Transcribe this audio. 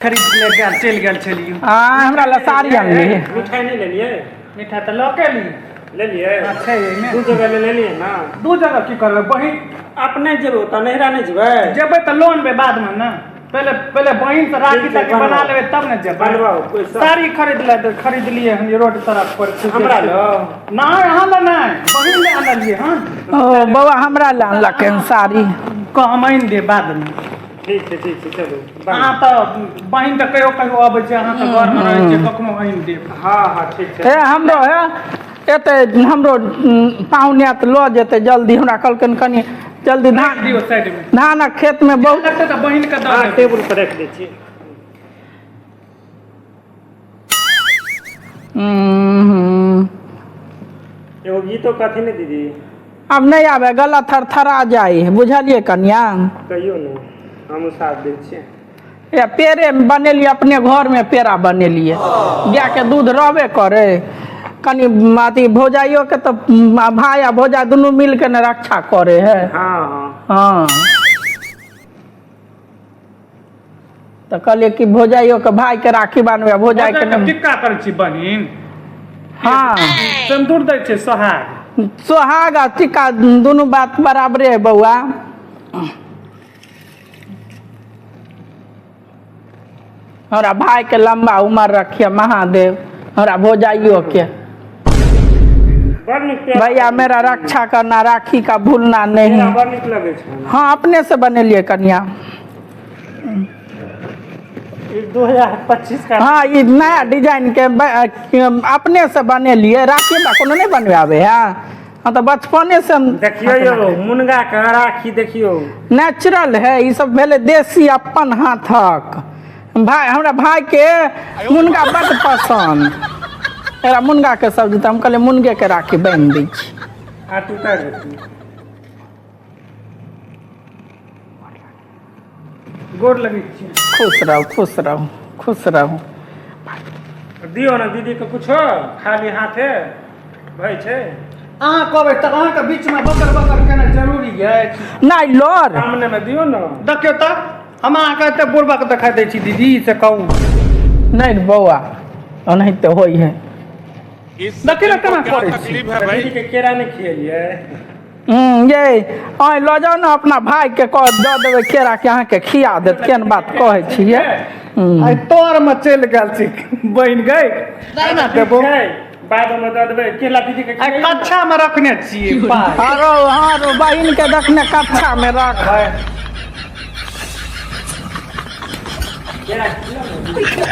खरीद ले गेल चलि गेल छलियै। आ हमरा लए साड़ी आनलियै? मिठाई नहि लेलियै? मिठाइ तऽ लऽ के एली। लेलियै? छै एहिमे। दू जगह ले लेलियै ने। दू जगह की करबै बहिन? अपने जेबै ओतऽ, नैहरा नहि जेबै? जेबै तऽ लोन लेबै बादमे ने, पहिले पहिले बहिन से राखी ठीक छै, ताखी बना बनवाउ। लेबै तब ने जेबै। बनवाउ पैसा। साड़ी खरीद ले, खरीदलियै हन रोड सड़क पर। हमरा लग? नहि, अहाँ लए नहि, बहिन लए आनलियै हन। ओ बौआ, हमरा लए आनलक हन साड़ी। कह हम आनि देब बादमे। ठीक छै, ठीक छै, चलू। अहाँ तऽ बहिन तऽ कहियो कहियो अबै छै, अहाँ तऽ घरमे रहै छियै, कखनो आनि देब। हँ हँ, ठीक छै। हे, हमरो हे एतै, हमरो पाहुन आयत, लऽ जेतै जल्दी। हमरा कहलखिन कनि जल्दी राखि धान दियौ साइडमे। धानक खेतमे बहुत लगतै तऽ बहिनके दऽ हँ देबै। टेबुल पर राखि दै छियै। एगो गीतो कथी ने दीदी? आब नहि आबै, गला थरथरा जाइ है, बुझलियै कनिया? कहियौ ने, हमहूँ साथ दै छियै। ए पेड़े बनेलियै, अपने घरमे पेड़ा बनेलियै। गायके दूध रहबे करै, कनि अथी भौजाइयोके तऽ भाय आ भौजाइ दुनू मिलके ने रक्षा करै है। हँ हँ। हँ, तऽ कहलियै कि भौजाइयोके भायके राखी बान्हबै आ भौजाइके भौजाइके नहि। टिक्का करै छी बहिन? हँ। सिन्दूर दै छै सोहाग। सोहाग आ टिक्का दुनू बात बराबरे है बौआ। हमरा भायके लम्बा उमर रखिए महादेव, हमरा भौजाइयोके। बड़ नीक पेड़ा। भैया मेरा रक्षा करना, राखी का भूलना नहीं। पेड़ा बड़ नीक लगै छै। हाँ, अपने से बनेलिए कनिया। ई 2025 का। हाँ, ई नया डिजाइन के अपने से बनेलिए राखी। हमरा कोनो नहि बनबे आबै है। हाँ, तऽ बचपने से हम देखियौ यौ, मुनगा के राखी देखियौ। नेचुरल है ई सब, भेलै देसी अपन हाथक। भाय, हमरा भाय के मुनगा बड्ड पसन्द, एकरा मुनगा के सब्जी, तऽ हम कहलियै मुनगे के राखी बान्हि दै छी। आरती उतारि देथिन। गोर लगै छी। खुश रहू, खुश रहू, खुश रहू। दियौ ने दीदी के कुछो, खाली हाथे भय छै। अहाँ कहबै तऽ अहाँके बीचमे बकर बकर केनाइ जरूरी अछि? नहि लोर। सामने मे दियौ ने। देखियौ तऽ, हम अहाँके एते बुड़बक देखाइ दै छी दीदी, से कहू। नहि बौआ, ओनाहिते होइ है। इस देखिए ना सज्जन को केना क्या करै छी। तकलीफ है तऽ भाई? दीदी के केरा नहि खियलियै? ये आइ लऽ जाउ ने अपना भाय के, कह दऽ देबै केरा के, अहाँके खिया देत। केहन बात कहै छियै? आइ तोर मे चलि गेल छी बहिन गई, केना देबो? छै, बादमे दऽ देबै केला दीदी के। आइ कच्छा मे रखने छियै पाइ। आरो हाँ रो, बहिन के देखने कच्छा में रख। केरा खियौ ने।